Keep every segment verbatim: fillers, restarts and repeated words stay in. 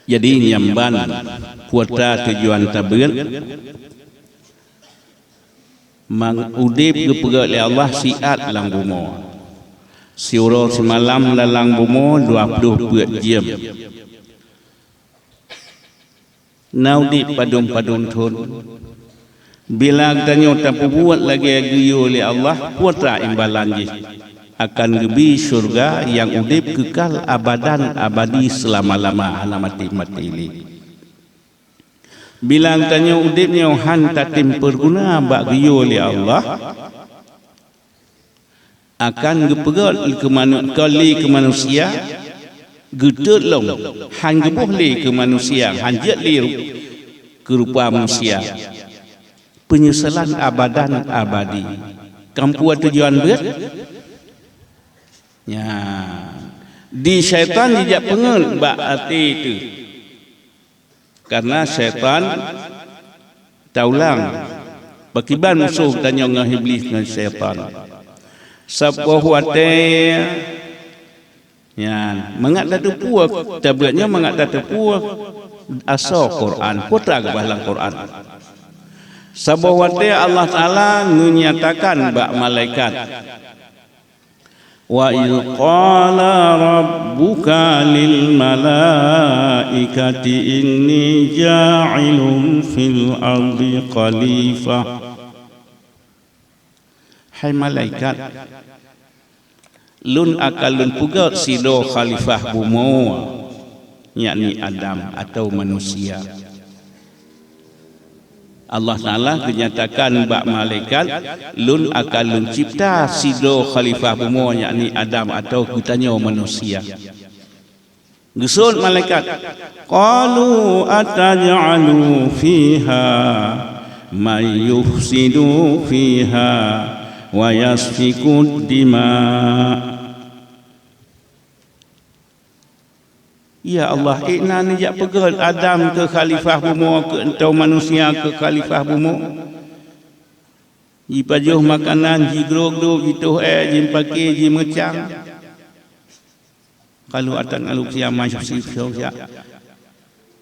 Jadi nyamban kuota tujuan tabeuet, mang udeb geupeugét lé Allah siat lam bumoe. Siuroe simalam lam bumoe dua ploh peuet jeuem. Na udeb padum-padum thon. Bila geutanyoe tapeubuet lagée geuyue lé Allah, kuota imbalan jih akan geubi syeuruga nyang udeb keukal abadan abadi seulama-lama hana maté-maté lé. Bila geutanyoe udeb nyoe han tatem peuguna bak geuyue lé Allah, akan geupeugét keu manu-, keu lé keu manusia, geutot lom, han geuboh lé keu manusia, han jeuet lé ru-, keu rupa manusia. Peunyesalan abadan abadi. Kamoe tujuan beuet? Nyan. Di syaitan jijak peungét bak até teuh. Karena syaitan, taulang, pakriban musoh tanyoe ngon Iblih ngon syaitan. Saboh watée nyan, mangat tateupeue, tabeuet nyoe mangat tateupeue asoe Quran, peue teuma geupeugah lam Quran. Saboh watée Allah Taala geunyatakan bak malaikat, "Wa idh qala rabbuka lil malaikati inni ja'ilun fil ardi khalifah." Hai malaikat, Lôn akan Lôn peugét sidroe khalifah bumoe, yakni Adam atau manusia. Allah Taala geunyatakan bak malaikat, "Lôn akan Lôn cipta sidroe khalifah bumoe, yakni Adam atau geutanyoe manusia." Geuseuôt malaikat, "Qalu ataj'alu fiha may yufsidu fiha wa yasfikud dima." Ya Allah, ék na neujak peugét Adam keu khalifah bumoe, keu entoe manusia keu khalifah bumoe? Jipajoh makanan, jigrôb-grôb, jitoh ék, jimeupaké, jimeucang. Qalu ataj'alu fiha may yufsidu fiha.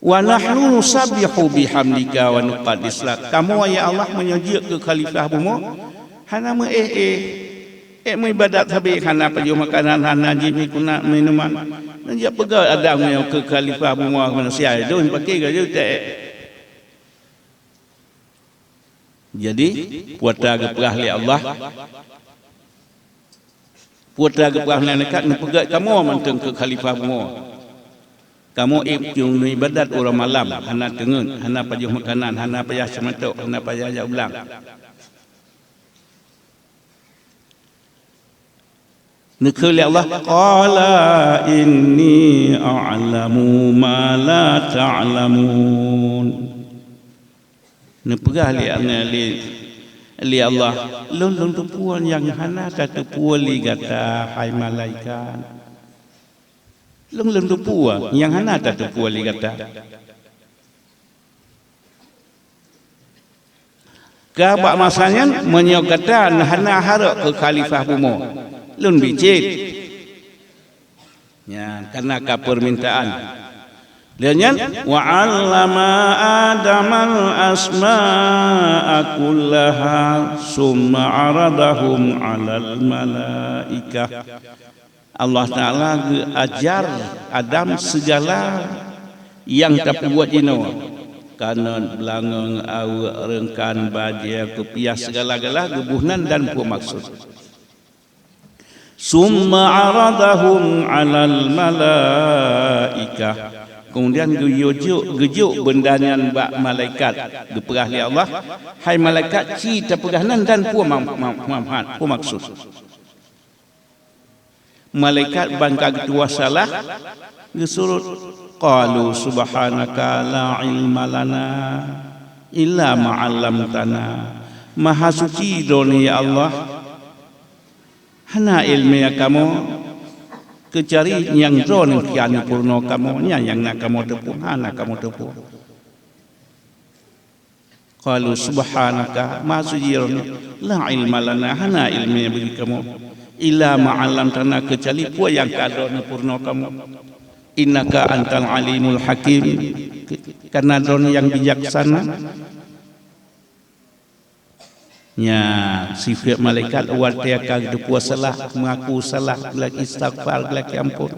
Wa nahnu nusabbihu bihamdika wa nuqaddisu lak. Kamoe, ya Allah, meunyoe jeuet keu khalifah bumoe, hana meu-éh-éh. Ék meuibadat sabe, hana pajoh makanan, hana jih meukeuna minuman. Neujak peugét Adam nyoe keu khalifah bumoe manusia, dum paké gajôh teuék. Jadi, peue ata geupeugah lé Allah, peue ata geupeugah lé malaikat, neupeugét kamoe mantong keu khalifah bumoe. Kamoe ék cuma ibadat uroe malam, hana teungeut, hana pajoh makanan, hana payah seumatok, hana payah jak u blang. Neukheun lé Allah, "Qala inni a'lamu ma la ta'lamun." Neupeugah lé, lé, lé Allah, "Lôn, Lôn teupeue nyang hana tateupeue lé gata, hai malaikat. Lôn, Lôn teupeue nyang hana tateupeue lé gata." Ka bak masa nyan, meunyoe gata hana harok keu khalifah bumoe, Lôn bicét. Nyan, karena ka peumintaan. Lheueh nyan, "Wa 'allama Adamal asma'a kullaha, tsumma 'aradahum 'alal malaikah." Allah Taala geuajar Adam sigala nyang tapeubuet jinoe, kanot, beulangöng, aweuek, reungkan, bajée, kupiah, sigala-gala geuboh nan dan peue maksud. "Tsumma 'aradahum 'alal malaikah." Keumudian geuyue jok, geujok beunda nyan bak malaikat. Geupeugah lé Allah, "Hai malaikat, ci tapeugah nan dan peue ma-, ma-, manfaat, peue maksud." Malaikat ban ka geutuwah salah, geusurot, "Qalu subhanaka la ilma lana illa ma 'allamtana." Maha suci Droeneuh, ya Allah, hana iéleumé kamoe keucuali nyang Droeneuh nyang neupeurunoe kamoe, nyan nyang na kamoe teupeue, hana kamoe teupeue. Qalu subhanaka, maha suci Droeneuh, la ilma lana, hana iéleumé bagi kamoe, illa ma 'allamtana, keucuali peue nyang ka Droeneuh peurunoe kamoe. Innaka antal alimul hakim, karena Droeneuh nyang bijaksana. Nya, sifat malaikat watée ka geuteupeue salah, mengaku salah, geulakée istighfar, geulakée ampôn.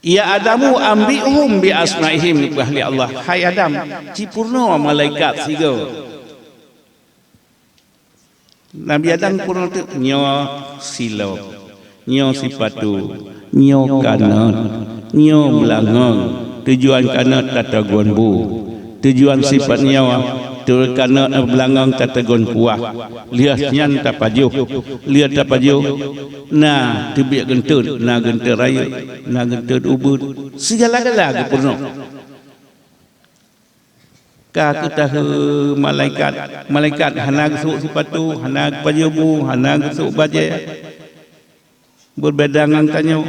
Ya Adamu, anbi'hum bi asma'ihim, peugah lé Allah, "Hai Adam, ci peurunoe malaikat sigoe." Nabi Adam peurunoe teuk, nyoe silop, nyoe sipatu, nyoe kanot, nyoe beulangong. Tujuan kanot tatagon bu. Tujuan sipat nyoe, teu kanot, eh, beulangong tatagon kuah. Lheueh nyan tapajoh. Lheueh tapajoh, na teubiet geunteut, na geunteut rayeuk, na geunteut ubeut. Sigala-gala geupeurunoe. Ka geutahe malaikat, malaikat hana geusok sipatu, hana geupajoh bu, hana geusok bajée. Beubeda ngon tanyoe.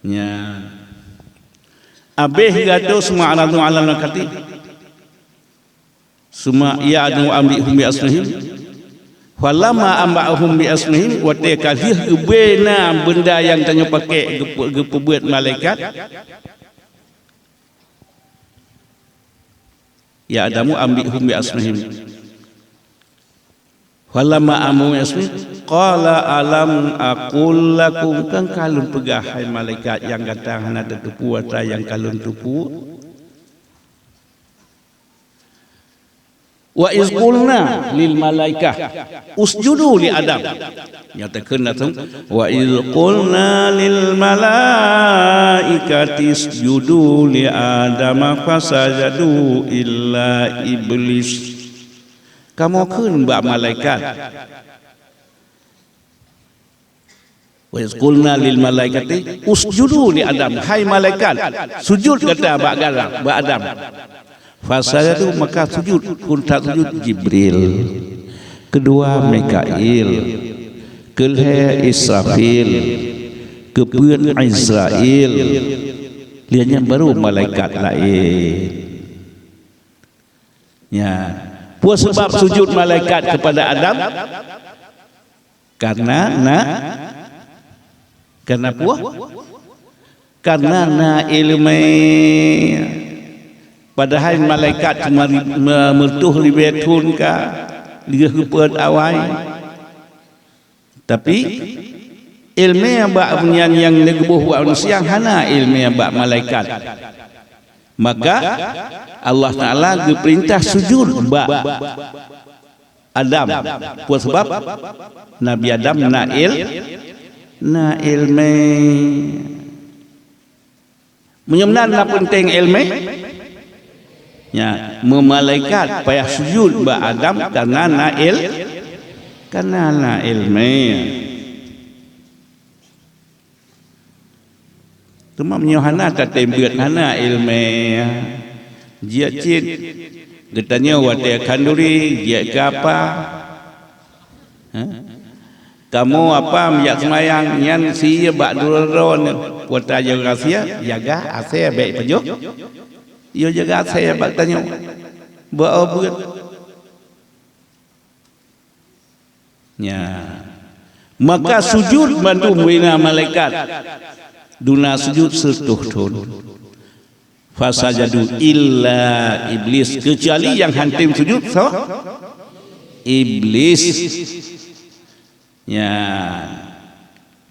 Nya. Abéh geutanyoe summa 'aradhum 'alal malaikati. Summa ya Adam anbi'hum bi asma'ihim. Falamma anba'ahum bi asma'ihim, watée ka lheueh geubri na beunda nyang tanyoe pakék geupe-, geupeubeuet malaikat. Ya Adamu anbi'hum bi asma'ihim. Falamma anba'ahum bi asma'ihim, qala alam aqul lakum, kan ka lôn peugah hai malaikat nyang gata hana tateupeue ata nyang ka lôn teupeue. Wa iz qulna lil malaikah usjudu li Adam. Nyatakan langsung, "Wa iz qulna lil malaikati isjudu li Adama fasajadu illa iblis." Kamoe kheun bak malaikat, "Wa iz qulna lil malaikati usjudu li Adam." Hai malaikat, sujud gata bak Adam, bak Adam. Fasajadu, maka sujud, kheun that sujud Jibril, keudua Mikail, keulhée Israfil, keupeuet Izrail, lheueh nyan baru malaikat laén. Nya, peue sabab sujud malaikat kepada Adam? Karena na, karena peue? Karena na iéleumé. Padahai malaikat cuma ri-, me-, meureutoh ribée thon ka, lheueh geupeuet awai. Tapi, iéleumé bak nyan nyang geubôh bak manusia hana iéleumé bak malaikat. Maka, Allah Taala geupeurintah sujud bak Adam. Peue sabab? Nabi Adam na il-, na iéleumé. Meunyoe meunan na peunteng iéleumé, nya, meumalaikat payah sujud bak Adam karena na il-, karena na iéleumé. Teuma meunyoe hana tatem beuet, hana iéleumé, jeuet cit geutanyoe watée khanduri, jeuet keu apa? Ha? Kamoe apa meujak seumayang, nyan sie bak droe-droe nyoe. Peue ta jaga sie, jaga asée bék pajoh. Yo jaga asée bak tanyoe. Bak beuet. Nya. Maka sujud mandum wina malaikat. Duna sujud seutoh thon. Fasajadu illa iblis, keucuali nyang hantom sujud soe? Iblis. Nya.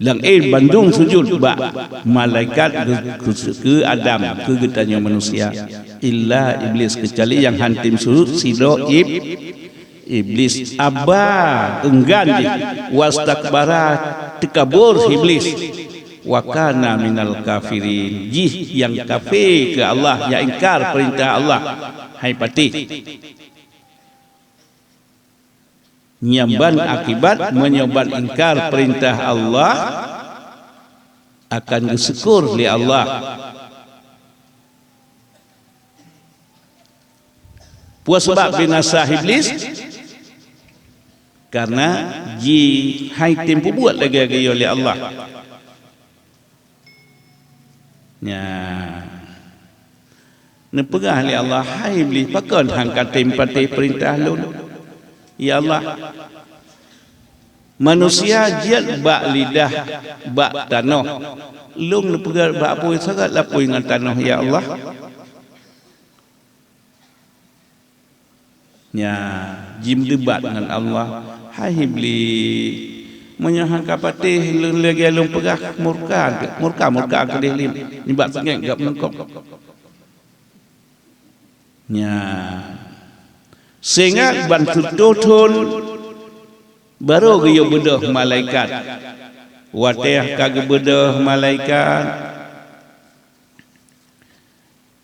Nyang laén bandum sujud bak malaikat keu, keu, keu Adam, keu geutanyoe manusia. Illa iblis, keucuali nyang hantom sujud sidroe ib-, Iblis aba, eunggan jih, wastakbara, teukabur Iblis, wa kana minal kafirin, jih nyang kafé keu Allah, nyang ingkar peurintah Allah, hai patéh. Nyan ban akibat meunyoe ban ingkar peurintah Allah, akan geusyukur lé Allah. Peue sabab binasa Iblis? Karena jih hai tem peubuet lagée geuyue lé Allah. Nya. Neupeugah lé Allah, "Hai Iblis, pakon han ka tem patéh peurintah Lôn? Ya Allah, Manusia jeuet bak lidah, bak tanoh. Lôn neupeugah bak apui, sagat lapui ngon tanoh, ya Allah. Nya, jimeudebat ngon Allah, "Hai Iblih, meunyoe han ka patéh lôn lagée lôn peugah, murka, murka, murka keudeh lôn nibak teungét gop meungkop." Nya, sehingga ban sireutôh thon barô geuyue beudôh malaikat. Watée ka geubeudôh malaikat,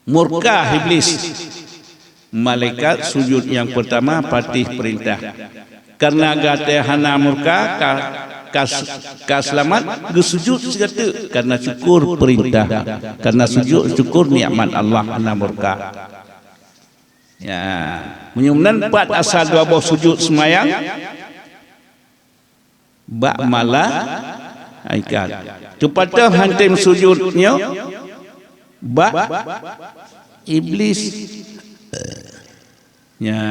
murka Iblih. Malaikat sujud nyang peurtama patéh peurintah. Kareuna gata hana murka, ka, ka, ka seulamat, geusujud sigateuk kareuna syukur peurintah. Kareuna sujud syukur nikmat Allah hana murka. Ya, meunyoe meunan pat asai dua boh sujud seumayang, bak malaikat. Teupatéh han tem sujud nyoe bak Iblih. Nya,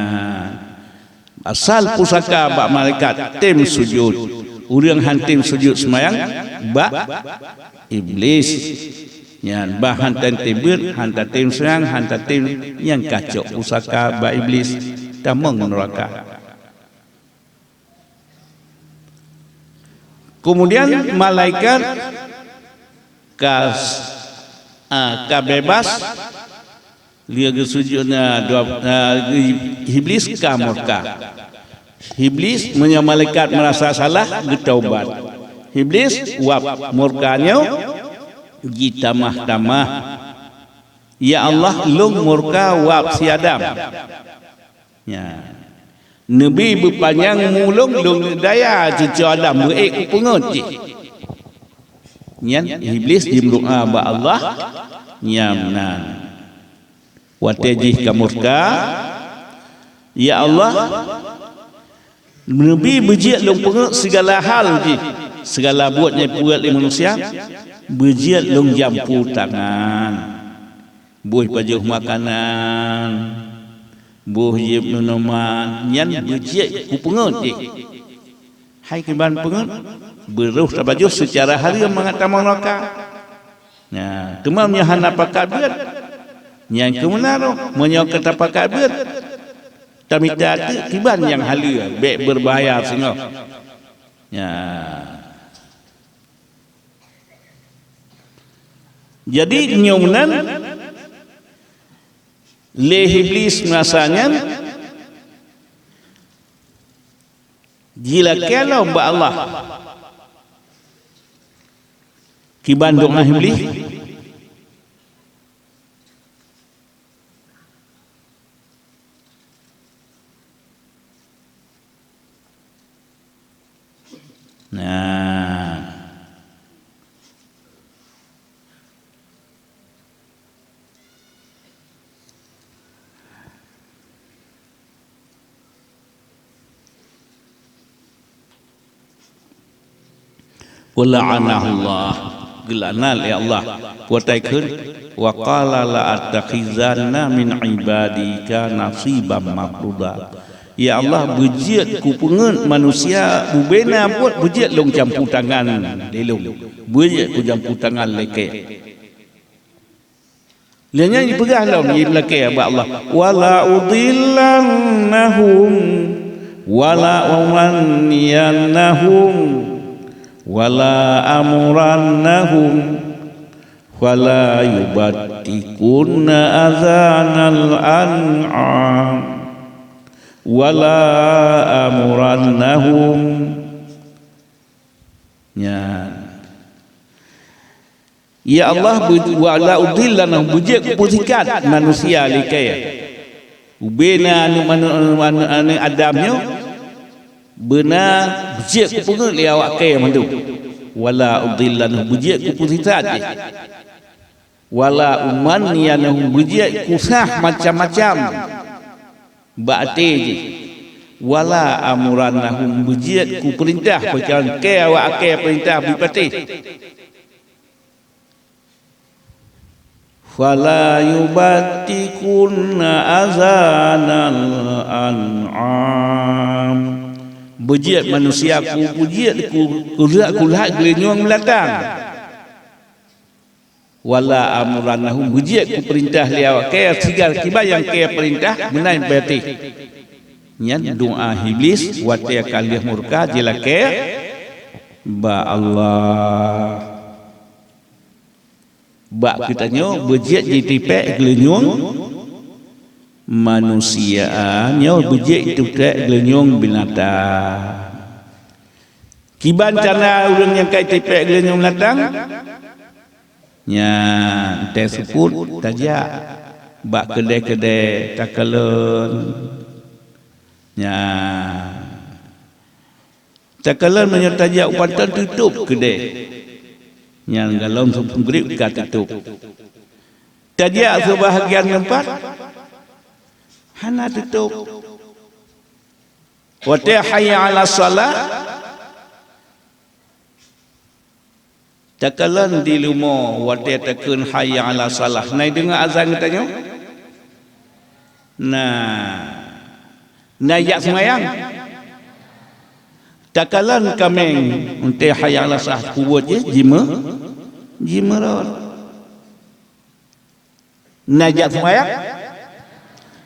asai pusaka bak malaikat tem sujud. Ureuëng han tem sujud seumayang bak Iblih. Nyan bah han tem beuet, han tatem seumayang, han tatem nyang kacok pusaka bak Iblih tamong neuraka. Keumudian malaikat ka, ah, ka beubaih, lheueh geusujud, ah, dua, ah, Iblih ka murka. Iblih meunyoe malaikat meurasa salah, geutaubat. Iblih wab murka nyoe jitamah-tamah. "Ya Allah, lôn murka wab si Adam." Nya. Neubi beupanyang mulông lôn daya cucu Adam beuék kupeungét jih. Nyan Iblih jimeudoá bak Allah nyang meunan. Watée jih ka murka, "Ya Allah, neubi beujeuet lôn peungét sigala hal jih, sigala buet nyang peubuet lé manusia, beujeuet lôn jampu tangan." Boh pajoh makanan, boh jieb minuman, nyan beujeuet kupeungét jih. Hai kiban peungét, beurôh tapajoh seucara hareuem mangat tamong neuraka. Nah, teuma meunyoe hana pakat beuet, nyan keuh meunan roh. Meunyoe ka tapakat beuet, tamita teuk kiban nyang haleue, bék beubahaya singoh. Nah. Jadi, nyoe meunan, lé Iblih masa nyan jilakée lom bak Allah. Kiban doá Iblih. Nah. Wa la'anahullah, geulaknat lé Allah. Watée kheun, "Wa qala la attakhizanna min ibadika nasiban mafruda." Ya Allah, beujeuet kupeungét manusia bubena buet, beujeuet lôn jampu tangan lé lôn. Beujeuet kujampu tangan lé kée. Lheueh nyan jipeugah lom, jimeulakée bak Allah, "Wa la udillannahum, wa la umanniyannahum, wa la amurannahum, wa la yubattikunna azanal an'am, wa la amurannahum." Nyan. Ya Allah, beu-, wa la udillannahum, beujeuet kupeusikat manusia lé kée. Ubena aneuk manu-, aneuk, aneuk Adam nyoe, beuna beujeuet kupeungét lé awak kée mandum. Wa la udillannahum, beujeuet kupeusikat jih. Wa la umanniyannahum, beujeuet kusah macam-macam bak até jih. Wa la amurannahum, beujeuet kupeurintah, pakon kée awak kée peurintah beupatéh. Fala yubattikunna azanal an'am. Beujeuet manusia ku, beujeuet ku, kulheuek-kulheuek geulinyueng meulatang. Wala amurannahum, beujeuet kupeurintah lé awak kèe sigoe kiban nyang kèe peurintah meunan beuti. Nyan doa Iblis watèe ka lheueh murka jilakèe bak Allah. Bak geutanyoe beujeuet jitipèk geulinyueng manusia, nyoe beujeuet jitipèk geulinyueng binatang. Kiban cara ureueng nyang ka jitipèk geulinyueng binatang? Nyan, teuseupôt tajak bak keudè-keudè takalon. Nyan. Takalon meunyoe tajak u panton teutôp keudè. Nyan goh lom seumeubreuk ka teutôp. Tajak seubahagian teumpat hana teutôp. Watèe hayya 'alas shalah, takalon di leumo watèe takheun hayya 'alas shalah. Na jideungoe azan geutanyoe? Na. Na jak seumayang? Takalon kaméng, watèe hayya 'alas shalah peubuet jih jime-, jimeurot. Na jak seumayang?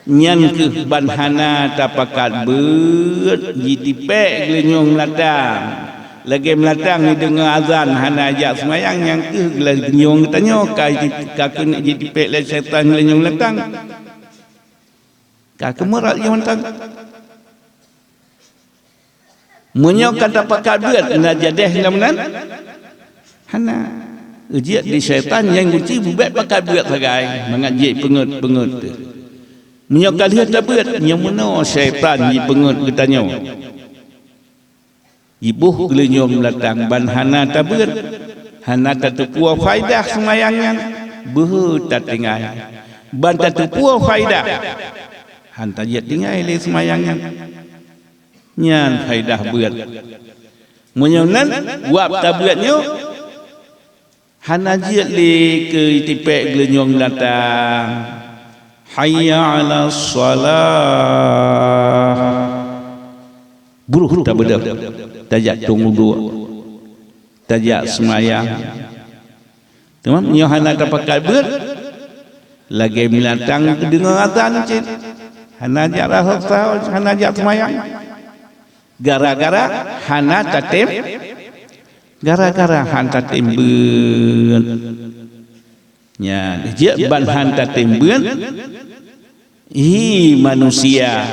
Nyan kheueh ban hana tapakat beuet jitipèk geulinyueng meulatang. Lagèe meulatang jideungoe azan hana jak seumayang, nyan kheueh geulinyueng geutanyoe ka ji-, ka keuneuk jitipèk lé syaitan geulinyueng meulatang. Ka keumeurot geulinyueng meulatang. Meunyoe ka tapakat beuet, na jadèh lom nan? Hana. Jeuet di syaitan nyang geuci bubet pakat beuet sagai, mangat jeuet peungeut-peungeut teuh. Meunyoe ka lheueh tabeuet, nyoe meunoe syaitan jipeungeut geutanyoe. Jiboh geulinyueng meulatang ban hana tabeuet, hana tateupeue faidah seumayang nyan, beuhe tatinggai. Ban tateupeue faidah, han tajeuet tinggai lé seumayang nyan. Nyan faidah beuet. Meunyoe nan, wab tabeuet nyoe, hana jeuet lé keu jitipèk geulinyueng meulatang. Hayya 'alas shalah. Brôh tabeudôh. Tajak tueng uduk. Tajak seumayang. Teuma meunyoe hana tapakat beuet, lagèe meulatang deungoe azan cit. Hana jak rasa, hana jak seumayang. Gara-gara hana tatem, gara-gara hana tatem beuet. Nyan, jeuet ban hana tatem beuet, hi manusia.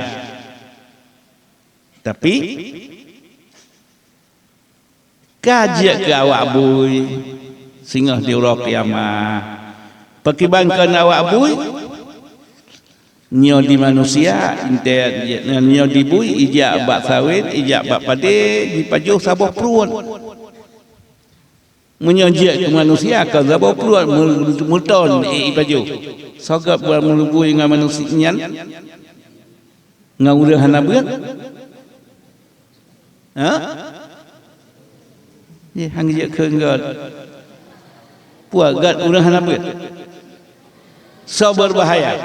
Tapi, ka jeuet keu awak bui, singoh di uroe kiamat. Pakriban kon awak bui? Nyoe di manusia, intet, nyoe di bui, ijak bak sawét, ijak bak padé, jipajoh saboh pruet. Meunyoe jeuet keu manusia, kon saboh pruet meuton ipajoh. Soe gét buat meulubui ngon manusia nyan? Ngon ureueng hana beuet? Ha? Jih hang jeuet keu gét. Puah gét ureueng hana beuet. Soe beubahaya?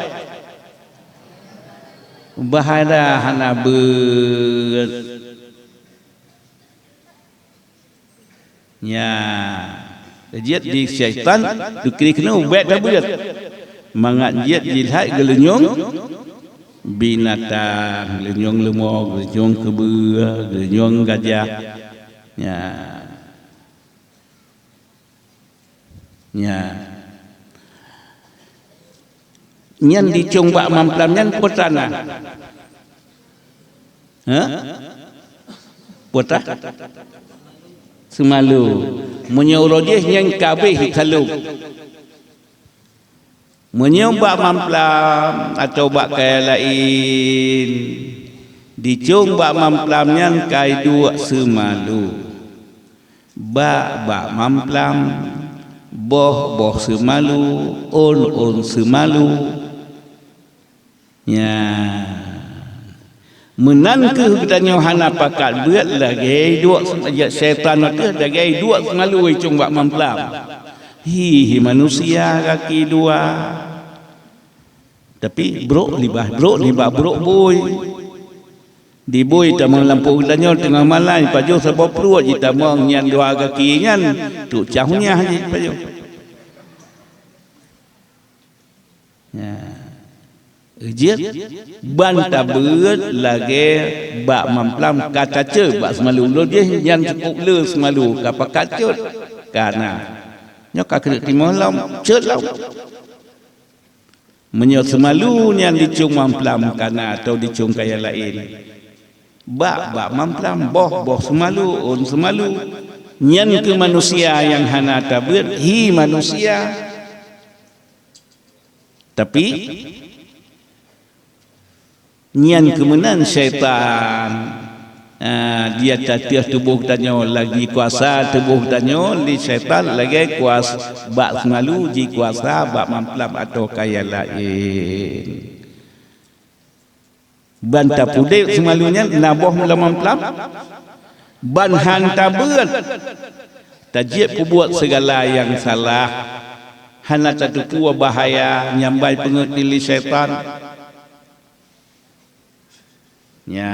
Bahaya hana beuet. Nya, jeuet di syaitan, dikri keunoe bèk tabeuet. Mangat jeuet jilhai geulinyueng binatang, geulinyueng leumo, geulinyueng keubeu, geulinyueng gajah. Nya. Nya. Nyan dicong bak mamplam nyan peue tan na? Ha? Peue tan? Seumalu. Meunyoe uroe jih nyan ka abéh salub. Meunyoe bak mamplam atawa bak kaya laén, dicong bak mamplam nyan ka iduek seumalu. Bak-bak mamplam, boh-boh seumalu, ôn-ôn seumalu. Nya. Meunan kheueh geutanyoe hana pakat beuet lagèe iduek se-, syaitan ateueh lagèe iduek seumalu icong bak mamplam. Hi, hi manusia gaki dua. Tapi brok libah, brok libah, brok bui. Dibôi tamong lam pruet geutanyoe teungoh malam, pajoh saboh pruet jitamong nyan dua gaki nyan, trok cah unyah jih pajoh. Nya. Jeuet ban tabeuet lagée bak mamplam ka taceuet bak seumalu. Ulôn jih nyan cukôp le seumalu ka pakat ceuet. Ka na. Nyoe ka keuneuk timoh lom, ceuet lom. Meunyoe seumalu nyan dicong mamplam ka na atau dicong kaya laén, bak, bak mamplam, boh, boh seumalu, ôn seumalu. Nyan keuh manusia nyang hana tabeuet, hi manusia. Tapi, nyan keuh meunan syaitan, ah, di ateueh tuboh geutanyoe, lagi kuasa tuboh geutanyoe lé syaitan lagée kuas-, bak seumalu jikuasa bak mamplam atau kaya laén. Ban tapudeb seumalu nyan na boh lam mamplam, ban han tabeuet, tajeuet peubuet sigala nyang salah, hana tateupeue bahaya nyang ban peungeuet lé syaitan. Nya,